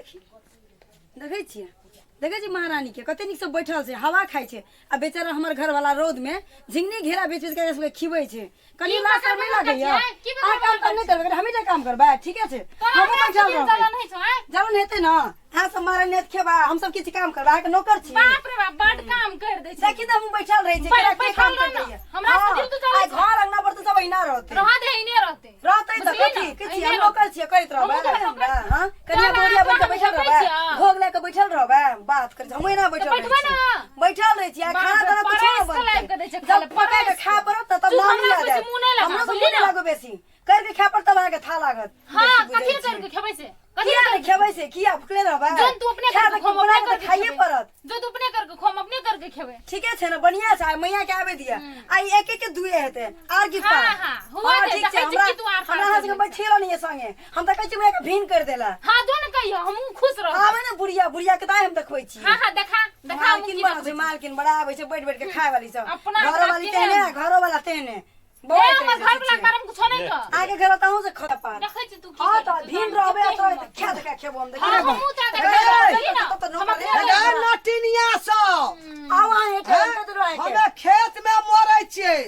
देखै छियै, देखै छियै महारानी के कते नीकसँ बैठल छै, हवा खाइ छै, आ बेचारा हमर घरवाला रौदमे झिंगनी घेरा बेच बेच के सबके खिबै छै। कनि की लाज बकर नहि बकर लागैया? छियै? की बकर अहाँ काम बकर ताम नहि करबै, हमही टा काम करबै? ठीके छै, तोरा हमहूँ हमरा बैठल से रहबै। जलन होइ छौ, आँय? जलन हेतै ने, अहाँ सब महारानी नहि खेबा, हम सब किछु काम करबै, अहाँके नौकर छी? बाप रे बाप, बड काम कर दै छै। देखी तऽ हम बैठल रहै छी, केना के बैठल काम रह करतै ने। ये? हमरा से हँ, दिल तो जलै आइ छै। घर अंगना बर्तन सब अहिना रहतै। रह दे, एने रहतै। रहतै तऽ बुझलिही कथी ने? के छियै? एहिने हम नौकर छियै, करैत रहबै हमहूँ तऽ हमरा? नौकर। हँ, कनिया तोरा बोरिया बनि कऽ तोरा बैठल हम रहबै, छियै। घोघ लए कऽ बैठल रहबै, बात करै छी, हम एना बैठल रहै बैठबै छी। ने। बैठल रहै छी आ बाप खाना रे, ताना कुछो नहि परैस कऽ लाबि कऽ दै बनतै। छै खाय जब लए, पकाए कऽ परैस खाय कऽ। पड़त तऽ तब चुप, नाम हमरा याद से बेसी आयत। मुँह नहि लगा, हमरो से बुझली मुँह नहि ने? लागू बेसी करके खाय पड़त तब अहाँके था लागत। हाँ, बेसी बुझै कथी छी। करके खेबै से? कथी किया करके नहि खेबै से? किया भुखले रहबै? जोन तू अपने खाय करके तऽ खो, हम बना अपने कऽ तऽ करके खाइए खेबै। पड़त। जो तू अपने करके खो, हम अपने करके खेबै। ठीके छै ने, बढ़िया छै। आइ मैया के आबे दिया, आइ एक एक के दुए हेतै आर की हाँ, पार। हाँ, हुआ हाँ, दे, ठीक छै। देखै छी हमरा कि तू आर पार हमरा कर सबके लै छै। बैठेलो नहीं है संगे, हम तऽ कहै छी मैया के भीन कर देला। हाँ, जो ने कहियो, हमहूँ खुश रहब। आबे ने बुढ़िया, बुढ़िया के दाइ हम देखबै छी। हाँ हाँ, देखा देखा, हमहूँ मालकिन की बड़ा देखबै छै, छी। मालकिन बड़ा आबै छै बैठ बैठ के खाय वाली सब। अपना घरो वाली अपना तेहने, केहन? घरो वाला तेहने। हे, बहुत हमर रहै घर वाला छै। के बारे में कुछो नहीं कह। आगे घर बताऊं से खता पार। देखै छी तू की हाँ करै तऽ छी, भीन तोरा रहबे कते तऽ हिम्मत। खा देखा खेबो हम देखी। हाँ, हमहूँ तऽ देखै ए, छी, बुझली ने? तब तऽ हम नौकर अपने है। गे नटिनिया सब। आउ अहाँ हेठे, हैं? हम कतऽ रहै के? हमे खेत में मरै छियै,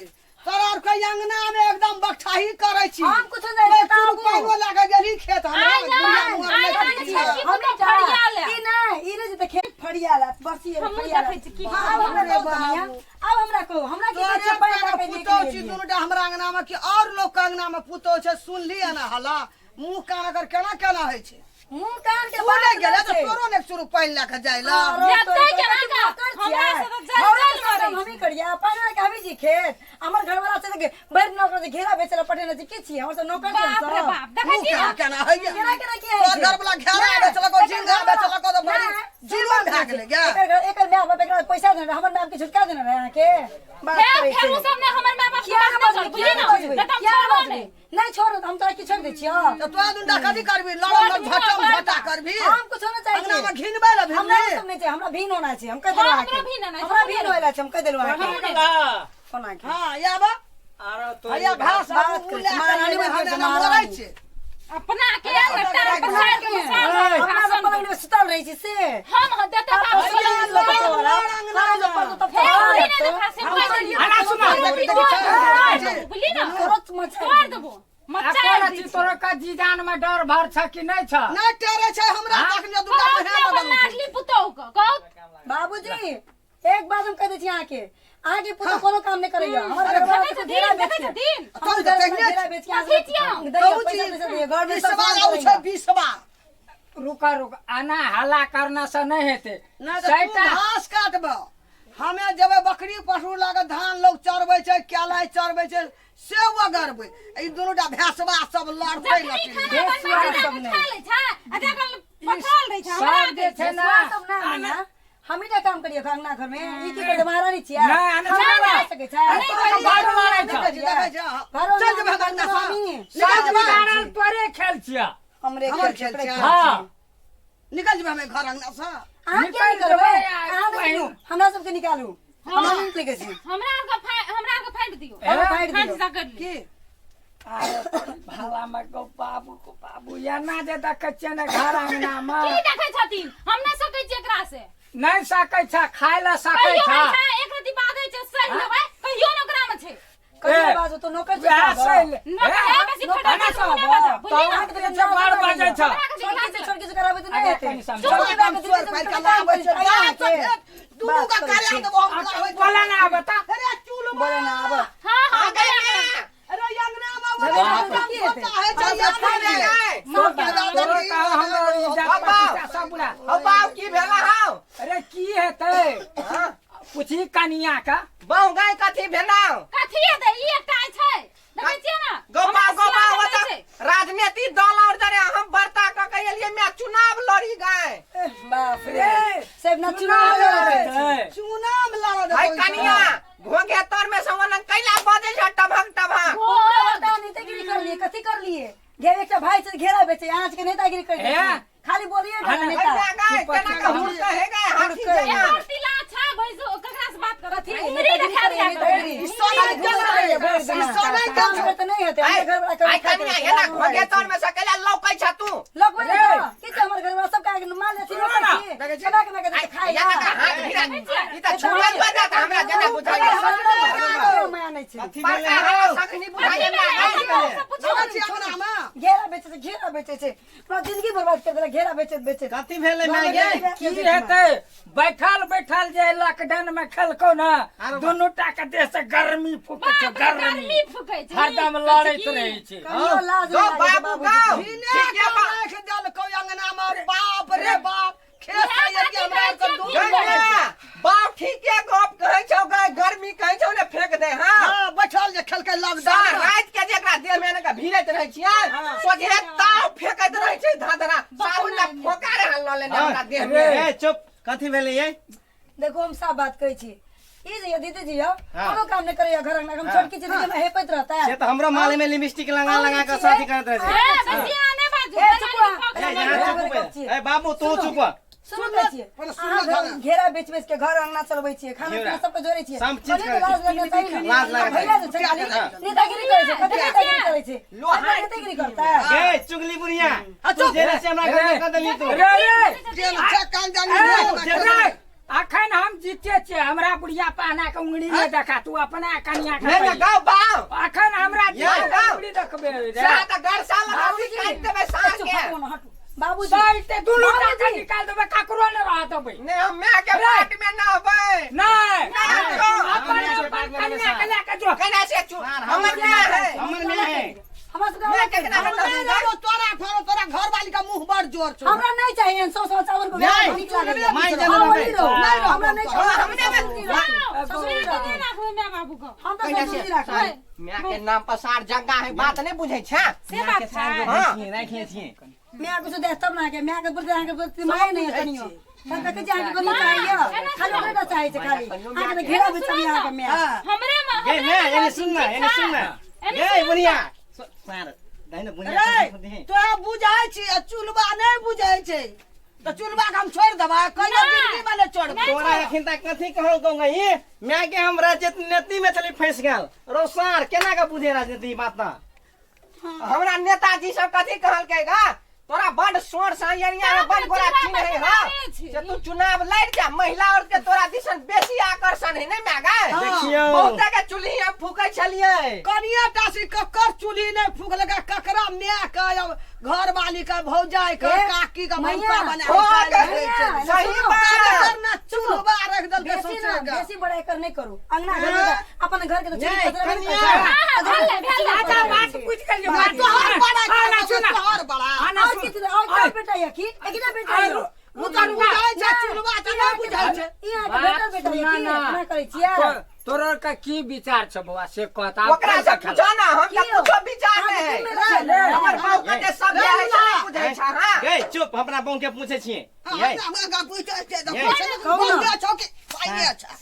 तोरा आर के अंगना में एकदम बकठाही करै छी। हम कुछो नहि कोइ बताबू। चुरू पानिओ लए के गेली खेत हमरा आइ जा, दुनिया मरले आइ जा, छी। छठी हम पुतोह जा। फरिया ले। ई नहि, ई नहि जेतै खेत फरिया ला, बरसी एलै हमहूँ फरिया ला। देखै छी की आब हमरा बाप कहू रे कनिया, बाबू। आब हमरा कहू, हमरा की कहै तोरे छियै, पानि लए के के पुतोह निकलि छी गेलियै। दुनूटा हमरा अंगना में कि और लोक के अंगना में पुतोह छै? सुनली ना हला मुंह कान एकर केना केना होइ छै? मुंह कान के तू बात नहि गेलै तऽ छै। तोरो ने शुरू पानि लए के जाइ ला। हाँ, जतै तोरी केना कथी का? नौकर छियै? हमरा से तऽ जल घरे जल के सब मरै काम हमही करियै, पानि लए के हमही छी खेत। हमर घरवाला छै तऽ भरि नौकर छै, घेरा बेचै लए पठेने छै। की छियै? हमर सब नौकर छियै बाप रे हमसब। बाप, देखै मुंह छी केना ने? केना होइए? केना केना की होइ तोहर छै? घरवला घेरा नहि, बेचलको, एकर झिंगा घरवला- बेचलको तऽ बड़ी नहि, से जुलुम बात भए नहि गेलै छै। गे। एकर माय बाप एकरा पैसा देने रहै, हमर माय बाप के झुटका देने रहै अहाँके। बात फेर करै फेर छै। उ सब ने हमर माय बाप के किया बात नहि नहि बजबै? चल, किया बुझली नहि ने? बजबै? नहीं तऽ हम किया नहि छोड़बो बजबै? नहि। नहि छोड़ो, हम तोरा की छोड़ि दै छियौ? तऽ तोरा दुनटा कथी करबी? लड़म बड़ झटम मुँह झटा करबी? हम कुछो नहि चाहै अंगना छियै। में घिनबै लए हमरा भिनली? ओ सब नहि चाही, हमरा भीन होना छै, हम कहि हाँ, देलहुँ हमरा अहाँके। भीन होना छै, हमरा हमहूँ भीन नहि। होइला छै, हम कहि देलहुँ अहाँके। हमहूँ नहि। कोना के? हाँ, आब आरो तो हैया घास बात आब उ करै लए छै, के महारानी एबै, बनि हम गेल छै, एना मरै महारानी। छियै। अपना के टांग पसार के पसार ऐ, हमरा सब पलंग पर सुतल रहै छी से। हम देते आप बाप पलंग पलंग लऽ कऽ पर तोरा, अंगना पलंग पर तो तब हे तोरा उड़ी हेतौ। ने देखा से हम कहि तो देलियै। आना सुना। तोड़ देबो, बुझली ने? तुरंत मचा तोड़ देबो, आ मचा कोना दै छी छी। तोरा का जीजान में डर भर छ कि नहीं छ? नहि टेरे छै हमरा हाँ? तखने दुनटा कहू बहिन ने अपन बदल लाडली पुतोहु के, कहू। बाबूजी, एक बात हम कह दै छी अहाँके, अहाँके पुतोह कोनो काम नहि करैया। हमर अरे घरवाला देखै तऽ छथिन, घेरा बेच देखै के, छथिन। हमर तब तऽ घरवाला तेहने घेरा बेच के अहाँ कथी सबके छियौ? दैया, कहू पैसा छी, तैसा दैया, घर में सब बीसवा काम आबै छै करैया। बीसवा। रुका रुक, आना हल्ला करना से नहीं हेतै। नहि तऽ तू सैटा घास काटबह, हमे जेबै बकरी पशु लागे, धान लोग चरबै छै, केलाइ चरबै छै, से ओगरबै। ई दुनूटा भैंसबा सब लड़तै जखनी लटरी। खाना बनबै छै सब तखन नहि। खा लै छै, आ जखन पथराल रहै छै, हमरा सब जे छै ना भेसुआ सब ना हमी ना, हमही टा काम करियो अंगना घर में। ई की करतै? महारानी छियै, नहि, आने हम छै। नहि कर सकै छै। अरे तोरा के घर लड़ै छ। देखै छी, देखै छी, हाँ। घरो चल जेबै हम अंगना सँ। हमी। निकल सब जेबै। बिगाड़ल तोरे खेल छियै। हमरे हमर खेल छै, खेल ओकरे छै। खेल हाँ। छै। निकल जेबै हमे घर अंगना सँ। अहाँ किया निकलि निकलबै? जेबै आ अहाँ नहि बहिन। निकलू, हमरा सबके निकालू, हमरा नहि निकलै छी। हमरा आरके फाड़ि दियौ। ए, फाड़ि फाड़ि दियौ। सा कर लियौ। की? अरे भला में गो बाबू को बाबू, एना जे देखै छियै ने घर अंगना की में। देखै छथिन? हम नहि सकै छियै एकरा से। नहीं सकै छ, खाय ला सकै कहियो छ। होइ छै, एक रति बाजै छै, सहि लेबै, कहियो ने ओकरा में छै। कहियो ए, बाजू तो नौकर छै वएह साहब। सहि ले। नौकर ए, है, बेसी नौकर फटल छै छै, साहब। नहि बाजऽ, बुझली तऽ ने? अहाँके जे बड़ बाजै छ। हमरा के छोड़ दिखला किछु, छोड़ किछु कराबै तऽ नहि अरे हेतै। कनि समझा। छोड़ के एकदम बाजू, चोर दिल्ली पारि से के काम लाबै करै छै, छै, बाप अहाँके। रे, दुनू बात के करै करा छै। देबो हम लाबै छै। बोला ना बता। अरे चुलबा। बोले ना आब। हाँ हाँ, गया गया। अरे अंगना में झगड़ा वाला तऽ की हेतै? काम होता है, छै, हम अंगना में। तोरा का हमरा इज्जत बाबा। प्रतिष्ठा सब बुला। हौ बाप, की भेला हौ? अरे की हेतै, पूछी कनिया का। बहु गाय, कथी भेलौ? कथी हेतै? ई एकटा छै, देखै छियै ने? गौ हमरा बाप, गौ सिया बाप, के ओतऽ दै छै। राजनीति दल और जरे हम वार्ता कऽ के एलियै मैं चुनाव लड़ी गाय। एह, बाप रे, रे, सब ना चुनाव लड़ै छै। हेतै। चुनाव लड़ऽ हाय देबो। कनिया, घोंघे तर में से ओना कैला बजै छ टभक टभक? ओकरा बता, नेतागिरी कर लिए, कथी कर लिए? घेर एकटा भाई छै, घेरा बेचे, अहाँ के नेतागिरी कर हे? खाली बोलिए हाँ, नेता। हाय गाय, चुप केना चुप। के हुड़के हे गाय, हाथी हुड़के। जकाँ। एकर तिला छै भैंसो, ककरा से बात करत? कथी उमरी नेतागिरी देखा करे, दिया नेतागिरी। करू। ई सोना खाली केल घुस छै, रहैए भरि ई दिना। सोना केल काम छै। करते नहि हेतै, हाय हमर घरवाला कभी हाय खाइत कनिया, रहै छै, एना दारू घोंघे रहै तर छै। में से कैला लौकै छ तू? लगबै रे। ने तऽ, की छै? हमर घरवाला सब काज लागै छै केना केना के खाइ या का हाथ भिरा ई त छुआ जात हमरा जेना बुझाइ माया नहि छै कथी भेलै बड़का हौ? हमरा सखनी बुझाइ लगै छै अंगनामे घेरा बेचै छै घेरा बेचै छै पूरा जिंदगी बर्बाद कर देलक घेरा बेचैत बेचैत कथी भेलै माय गे की हेतै बैठल बैठल जे लॉकडाउन में खेलको ना दुनू टा के देह से गर्मी फूकै छै गर्मी गर्मी फूकै छै हरदम लड़ैत रहै छै कहियो लाज गो नहि लागै छै बाबू बाबूजी गाओ भीने ठीक के है बा राखि देलकौ अंगनामे बाप रे बाप खेत से यदि हमरा आरके दूर गंगा, रहै छै। बाप ठीके गप कहै छौ गे गर्मी कहै छौ ने फेंक दे हां हाँ बैठल जे खेलकै सार लॉकडाउन रात के जेकरा देह में ने भीड़ैत रहै छियै सोझे ताव फेंकैत रहै छै धाधरा साबुन ला फोका रहल लऽ लेने हमरा देह में ए चुप कथी भेलै ये देखो हम साफ बात कहै छी ई जे दीदी जी यौ हाँ। कोनो काम नहि करैया घर अंगना हम छोटकी चीज के हेपैत रहता है से तऽ हमरो माले में लिपस्टिक लगा लगा के साथी करैत रहै छै ए बेसी आने बाजू ए, चुप रह। ए, यहाँ चुप ए बाबू तू चुप सुनू कहै छियै पहिले सुनू अहाँ खाना। घेरा बेच बेच के घर अंगना चलबै छियै खाना घेरा। पीना सबके जोड़ै छियै सब चीज कनी तऽ लाज करै लगना चाही ने लाज लागै भैया जे छै खाली हाँ। नेतागिरी करै छै कते नेतागिरी करै छै लोहा। सब नेतागिरी करता गे चुगली बुढ़िया आ, तू चुप। जेने से हमरा घर में कऽ देली तू रे रे जेल छै कान जानी ए, रे, अखन हम जीते छियै हमरा बुढ़िया पहना के उंगली नहि देखा तू अपना कनिया के नहीं पहिले। गाओ बाओ अखन हमरा या, गाओ। उंगली देखबे रे सात गरसा लगा काटि देबै सार चुप के हटू ना, हटू बाबूजी साइते दुनू टाका बाबूजी। निकाल देबै ककरो नहि रह देबै नहीं हम माय के रे। पाट में ना होबै नहि नहीं, अपन अपन कनिया के लए के जो केना से चु हमर माय है हमर माय है हमरा सबके माय के केना नहीं हटा रहबो तोरा फरो तोरा घर वाली का मुंह बड़ जोर छौ हमरा नहीं चाहिए एहन सौ सौ चावल को नहीं, नीक लागैया। माय हाँ, जाने वही रहबै। रहो। नहीं रहबो। हमरा नहीं हाँ, चाहिए हमने में- ससुर के राखबै माय बाबू के हम तऽ ससुर जी राखबै माय के नाम पर सार जंगा है बात नहीं बुझै छै से बात छै हाँ। राखिए छियै माय कुछ देख तब ना के माय के प्रति अहाँके प्रति माय नहीं है कनियो तब कहै छै अहाँके कनियो चाहिए खाली ओकरे टा चाहै छै खाली अहाँके तऽ घेरा बेचब अहाँके माय हमरे में गे माय एने सुन ना एने सुन ना गे बुढ़िया सार दही ना बुढ़िया रे तोरा बुझाइ छी आ चुलबा नहि बुझाइ छै तऽ चुलबा के हम छोड़ि देबै कहियो जिंदगी में नहि छोड़बै तोरा अखन तक कथी कहल कहूँ ई माय के हम राजनीति में चली फंस गेल रो सार केना के बुझे राजनीति बात ना हमरा नेताजी सब कथी कहलकै गा तोरा बड शोर सायनिया में बड गोरा चीन है हां से तू चुनाव लड़ जा महिला और के तोरा दिसन बेसी आकर्षण है नहीं माय गा देखियौ बहुते के चूल्ही हम फूकै छलियै कनिया टासी ककर चूल्ही नहि फूकलकै ककरा माय के अब घर वाली के भौजाई के ए, काकी के मैया, भैंसा बना ओ, के मैया, सही सुनो, बात ना चूल्हा रख देलकै बेसी सौंसे ना के बेसी बड़ाई कर नहीं करू अंगना घर में तऽ अपन घर के तऽ चूल्ही नहीं, पतरा नहीं कनिया। करता। भेल अच्छा बात पूछ के लिए बात तोहर बड़ा आना सुना तोहर बड़ा आना और सुन कितना और क्या बेटा है की एकटा बेटा है ओ तऽ बुझाइ छै चूल्हा तऽ नहि बुझाइ छै यहाँ के बेटा बेटा है की एना करै छियै तोरो के की विचार छ बौआ से कहता ओकरा से पूछो ना हम की तऽ हो? कुछो विचार नहीं अहाँके है की मेरा छै? हमर बाप कते सब है से नहीं बुझै छै हां गे चुप हम अपना बहू के पूछे छियै ये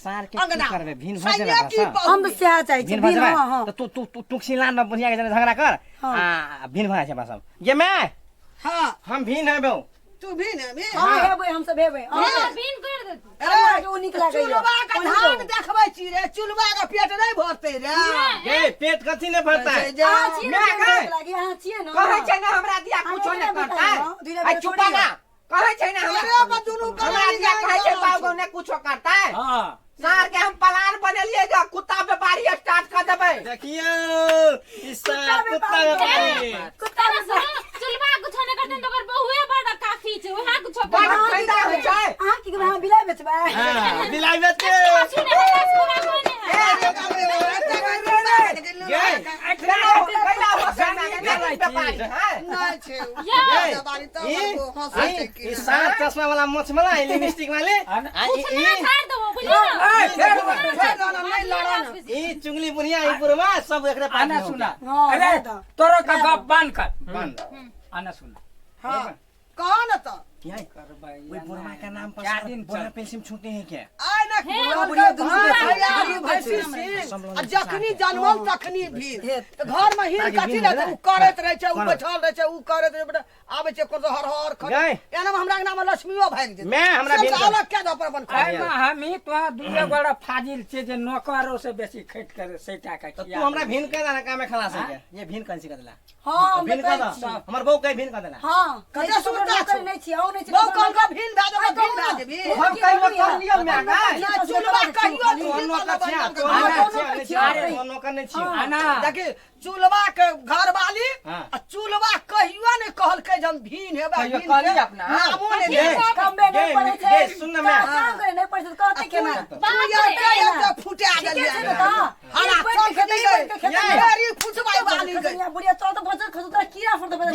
सार के की करबै भिन भऽ जेबै ओकरा हम तऽ सएह चाहै छी भिन भऽ भिन जेबै हँ हँ तऽ तू तू तू टुकसी लान ना बुढ़िया के जने झगड़ा कर आ भिन भऽ जाइ छै सब गे माय हाँ हम भिन हेबौ तू भी ने भी हम हेबै हम सब हेबै अहाँ बिन कर देतै अहाँके ओ नीक लागैया चुलबा के धान देखबै छी रे चुलबा के पेट नहीं भरतै रे गे पेट कथी ने भरतै अहाँ छियै ने माय नीक गै। लागैया अहाँ छियै ने कहै छै ने हमरा दिया कुछो अहाँ नहीं केना करतै बताइयो? दुइटा आ बेटा चुपा छोड़ियो। ना कहै छै ने हमरा अरे बा दुनू हमरा कलारी दिया कहै छै गाय बाबू ने कुछो करतै हाँ सार के हम प्लान बनेलियै जे कुत्ता व्यापारी स्टार्ट कर देबै देखियौ ई सार कुत्ता व्यापारी कुत्ता सुनो चुलबा कुछो नहि करतै तऽ ओकर बहुए बड़ काफी छै उएह कुछो बड़ करतै। फायदा होइ छै अहाँ की कहबै अहाँ बिलाइ बेचबै हां बिलाइ बेच के कुछो नहि है, पूरा कोइ नहि है। गे कैला हो सकना के नहीं व्यापारी है नहीं छै या व्यापारी तऽ हंसै छै ई की ई सार चश्मा वाला मोछ वाला ई लिपस्टिक वाले आ ई कुछ ना छाड़ देबो बुझलियै ए, फेर छोड़ि दो ना, नहीं लड़ो ना। ई चुंगली बुढ़िया ई बुढ़वा सब एकरे पास आना सुना हाँ, अरे हाँ, तोरो का गप बंद कर बंद आना सुना हाँ कहो ना तऽ यही करबै ओई बुढ़वा के नाम पर क्या सारा दिन बुढ़ा चल? पेंसिल छूटे हैं क्या आइ ने बुढ़वा बुढ़िया दुनू भाई बेचै। आलू भैंसी सिंह आ जखनी जनमल तखनी भीड़ तऽ घर में हिल ताकि कथी भीड़ रहै छै भेलै। उ करैत रहै छै उ करत। बैठल रहै छै उ करैत रहै छै आबै छै कोनो हर हर खर गै। एना में हमरा अंगना में लक्ष्मीओ भागि जेतै मैं हमरा से भीड़ तऽ अलग कए दऽ अपन अपन एहिमे खर हमही तोरा दुए गोड़ा फाजिल छियै जे नौकरो से बेसी खटि के सैटा के तो तू हमरा भिन कर देला कामे खलास है क्या ये भिन कौन सी कर देला हाँ हम भिन तऽ कर कहै दो छी हमर बहू कहीं भिन कर देला हाँ कते कते सुनता सुनता छौ? नहि छी अहूँ नहि छी बहु कहलकै भिन भए जेबै भिन भए जेबही कहियो कहलियो माय गै ना चुलवा कहियो तोहर नौकर छिया, तोहर हाँ, नौकर छिया, नहि छिया, अरे। तोहर नौकर नहि छियौ। आना देखी चुलवा के घरवाली हाँ। आ चुलवा कहियो ने कहलकै जे हम भीन हेबै कहियो भीन कहली के अपना? नामो ने गे, ले कमबे नहि गे, पड़ै छै गे, सुन ने माय। काम करे नहि पड़ै छै तऽ कहतै केना बाप रे। फुटा ठीके गेलियै छै ने तऽ हरा एक चल बैठ के के खेतै, एक बैठ के खेतै। ढेरी फुटबाई वाली गई खसनिया बुढ़िया तोरा तऽ बचल खसु तोरा कीड़ा फुटतौ बचल।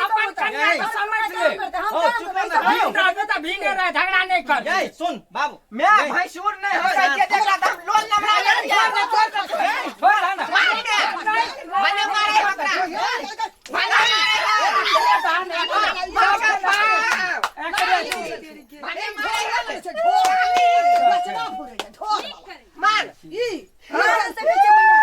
अपन कन्या के समझ ले हम हो, काम चुप करबै, ना, सब हो। भीन रहबे तऽ भीने रह झगड़ा नहि कर गे, सुन बाबू माय गे, भैंसुर नहि होइ छै जेकरा तऽ हम लोल नमरा लेलियै छोड़ ना भने मारे ओकरा भने मारे मगर बाप भने मारे मान हम सकै छियै मैया।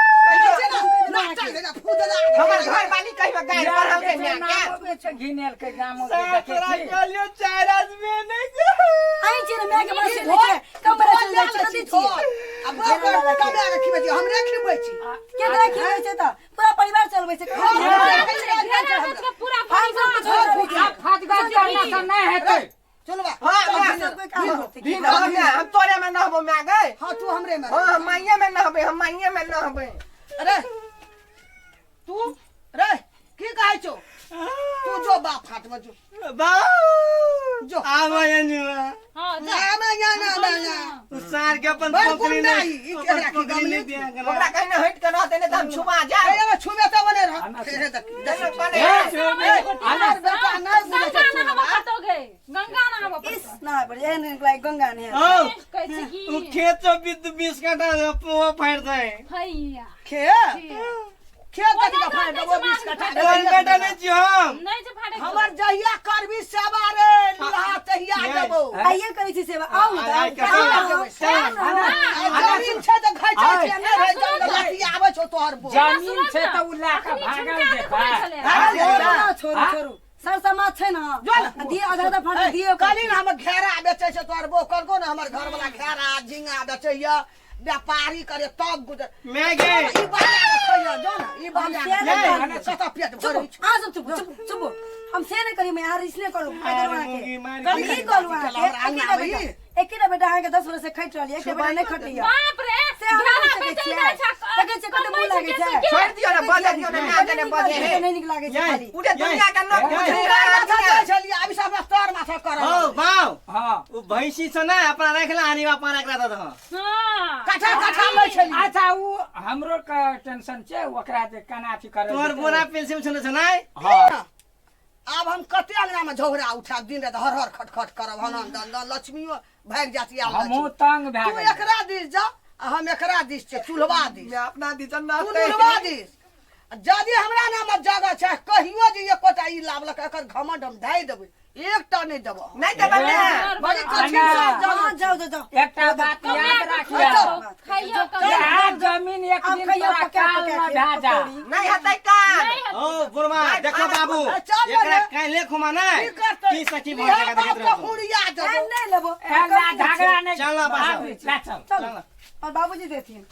हमर घर वाली कहियो गारि पढ़लकै माय के घिनेल के गामो के सार देखै तोरा छी कहलियौ चारि आदमी नहि छौ। अहीं छियै ने मायके बड़ा सिर छै, कमरा चलि जाइ छै, कथी छियै? हमरे खिबै छी केकरा खिबै छै तऽ? पूरा परिवार चलबै छै, ककरा खिबै छै? घेरा बेच के पूरा हम सब परिवार कुछो करै छियै। आब फजगा करना से नहि हेतै चलबा हां हम सब कोइ काम करतै। भीन हो माय हम तोरे में नहबो माय गै हाँ तू हमरे में हां हम माइये में नहबे हम माइये में नहबे अरे तू रे की कहै छौ तू जो बाप हाथ में जो बाबू जो। आवा यनुआ हां जा ना ना ना ना ना ना उ सार के अपन बड़ पोखरी गुंडा नहि ई, ई अपन केकरा की पोखरी गमली? नहि दिया करा। ओकरा कहीं ना हट के रहते नहीं तो हम छुपा जाए ए छुबे तो बने रह फेरे देख देखो देख कने हमर बेटा नहि बुझै छै गंगा चुलबा। नहाबऽ पड़तौ गे गंगा नहाबऽ पड़तौ इस ना बड़ एहन नीक लागै गंगा नहाय। हौ, कहै छै की उ खेत से बीस बीस काठा पोहा फाड़ि दे हैया खेत खेत कथी का फाड़ि देबो 20 कट्ठा तोहर बेटा नहि छियौ हम नहि छै फाड़े हमर जहिया करबी सेवा रे लुल्हा तहिया देबो आइए करै छी सेवा आउ ने तऽ, आइ आउ करै ने, छी। आउ ने, आउ ने। आ जमीन छै तऽ घैचै छै नहि रहै जमीन लाठी आबै छौ तोहर बो जमीन छै तऽ उ लए कऽ भागल जेतै भागल छोड़ू जेतै। ना, छोड़ू छोड़ू सर समाज छै ने दिए आधा आधा फाटक दिए कहली ने हमर घेरा बेचै छै तोहर बो कहलको ने हमर घर वाला घेरा झिंगा बेचैया व्यापारी करे तब गुजर मैं गे ई बाजा के खैया जो ना ई बाजा हम से के नहि कतऽ पेट चुप भरै छै अहाँ सब चुप चुप चुप हम से नहि करी मैं यार इसने करू पैदल अरे अहाँके मुगी मारि हम ई कहलहुँ अहाँके हमरा एकेटा आबै। बेटा एकेटा बेटा अहाँके 10 वर्ष से खटि रहल यऽ एकटा बेटा नहि खटैया बाप रे से हम घेरा नहि सकै बेचल छियै जाइ छै देखै छियै कते मुँह लागै छै छोड़ दियो ना बजे दियो ना माय जने बजे हे नहि नीक लागै छै खाली पूरे दुनिया के नक यही। बुझे तोरा माथा जाइ छलियै अभी सब तोर माथा करऽ हौ बाउ हाँ उ भैंसी छ ना अपना राखला आनी अपना राखला दऽ दह हां कट्ठा कट्ठा लै छलियै अच्छा उ हमरो के टेंशन छै ओकरा जे केना अथी करे तोहर बोरा पेंसिल छल छ नाइ हाँ आब हम कते अंगना में झोरा उठा दिन रात हर हर खटखट करब हनन दन दन लक्ष्मियो भागि जात आयल हमहूँ लक्ष्मी। तंग भए तू गेलियै। एकरा दिस जा आ हम एकरा दिस छै चूल्हवा दिस मैं अपना दिसन तू चूल्हवा दिस आ यदि हमरा नाम जगह छै कहियो जे एकोटा ई लाबलक एकर घमंड हम ढाइ देबै एकटा नहि देबो नहीं देबै मैं बड़ी कठिन आना। से जगह हाँ जाओ जाओ जाओ एकटा बात याद राखिया खैयो यहाँ जमीन एक आब दिन खैयो तोरा पका काल पका न के भए जा पकौड़ी। नहीं हेतै काम ओ बुढ़वा देखो बाबू चल एकरा ने। काल्हि खुमा ना की करतै की सखी भऽ इएह जाएगा बाप देखैत के रहू हुड़िया ए, देबो नहीं लेबो ए, ला, झगड़ा नहीं चल ना, बाबू। ला, चल चलो और बाबूजी देथिन